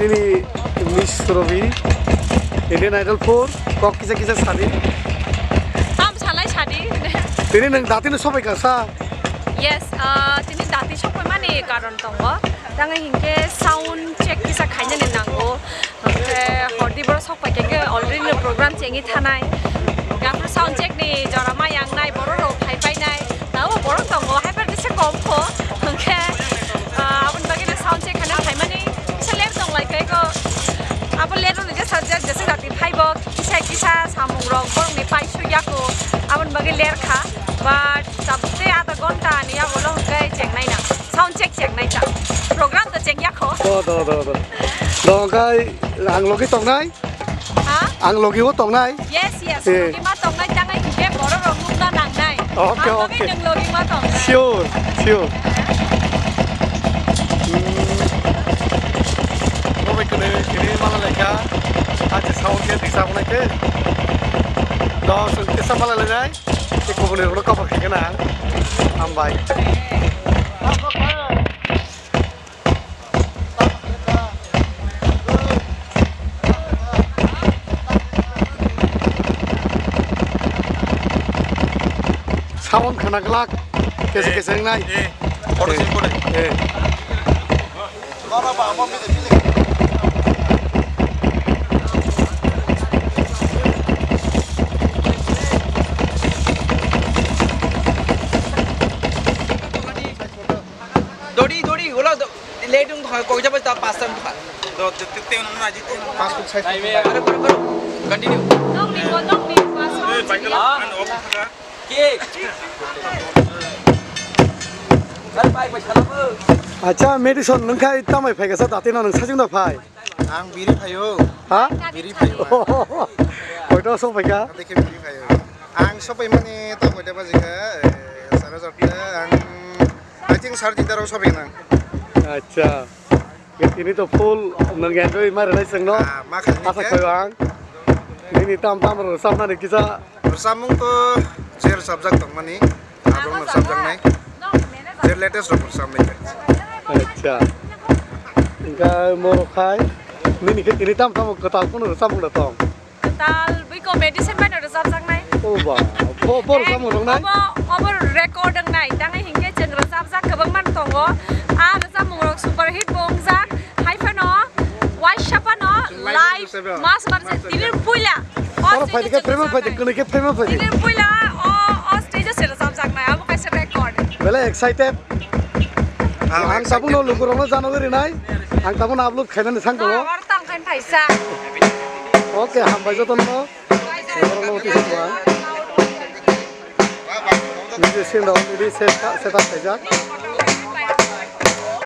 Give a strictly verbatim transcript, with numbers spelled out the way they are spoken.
Ni Miss Robi, Indian Idol four, kok kisa kisa sadi. Tam salai sadi. Tini nang dati no sobai kasa. Yes, ah, tini dati sobai mani karon tongo. Tang hinkhe sound check kisa khainani nango. Hinkhe hordi boro sok pai khe already no program chengi thanai. Gapro sound check ni jora ma yang nai, boro rok phai pai nai. Tao borok tongo, hai bar dise kom kho. Hwnkhe, ah, aboni bagwi no sound check khana phaimani kisa ler tong lai kai go. Abo ler no je subject jese jati phai bo, kisa kisa samung rok borok ni pai su ya ko. Aboni bagwi ler kha. But tabuk te adha ghonta ni yago lo hwnkhe cheng nai na. Sound check cheng nai cha. Program to cheng ya kho. Do, do, do, do. Do, hwnkhe ang logi tong nai. Ha? Ang logi o tongnai? Yes, yes, eh. Logi ma tongnai, tangai hingke borok rok nukna nangnai. Okay, ang logi okay. Nang logi ma tongnai. Sure, sure. Hmm. Bo bai kene, kene mala lekha. Ache sound ke disa bole ke. Dos, kesa mala lenai. Ke kubuni rok cover ke kena. Hambai. Sound khana glak, kese kese wngnai. Eh, photo shoot kore. Eh. Dori, dori, ulo do-, late wng thang, kok jabo ta pasta wng thang. Do, te, te, te, wng na, ji, te, wng na. Pas kuk sai. Are, koro, koro. Continue. Nokni bo, nokni bo, pas kuk sai. Ke? Sir, pai, pai, salam. Acha, Madison, nwng khai tamai phai kasa, dati no nwng sajwk da phai? Ang biri phaio. Ha? Biri phaio. Koito sok phaikha? Tei khe biri phaio. Ang sopai mani ta koita baji kha, eh, sare jor khe ang, I think sare tinta rok sopai nang. Acha. Tini to full nwng enjoy ma rwnai chwngno. Ah, ma khainai khe. Asa khaio ang. Nini tam tam rwchapnani kisa. Rwchapmung to je rwchapjak tongmani. Abo rwchapjaknai. Je latest rok rwchapnai khe. Acha. Hwnkhe morok khai nini khe tini tam tam kwtal phano rwchapmung da tong. Kwtal bwiko medicine bai no rwchapjaknai. O ba, bo, bo rwchapmung rwnai? Obo, obo record wngnai. Tangwi hinkhe chwng rwchapjak kwbangma tongo. A rwchapmung rok super hit bo wngjak. Hai phano waisa phano live mas bar se tini puila. Oro phaidi khe, frame phaidi, kwnwi khe frame phaidi. Tini puila o, o stage o se rwchapjaknai, abo kaisa record. Belai excited. Ang tabukno lukurokno jano rinai. Ang tabukno upload khainani sangtongo. Oro tang khain phaisa. Okay, hambai jotono. Oro no tisa twa. Nini sendo, nini set, set up khaijak.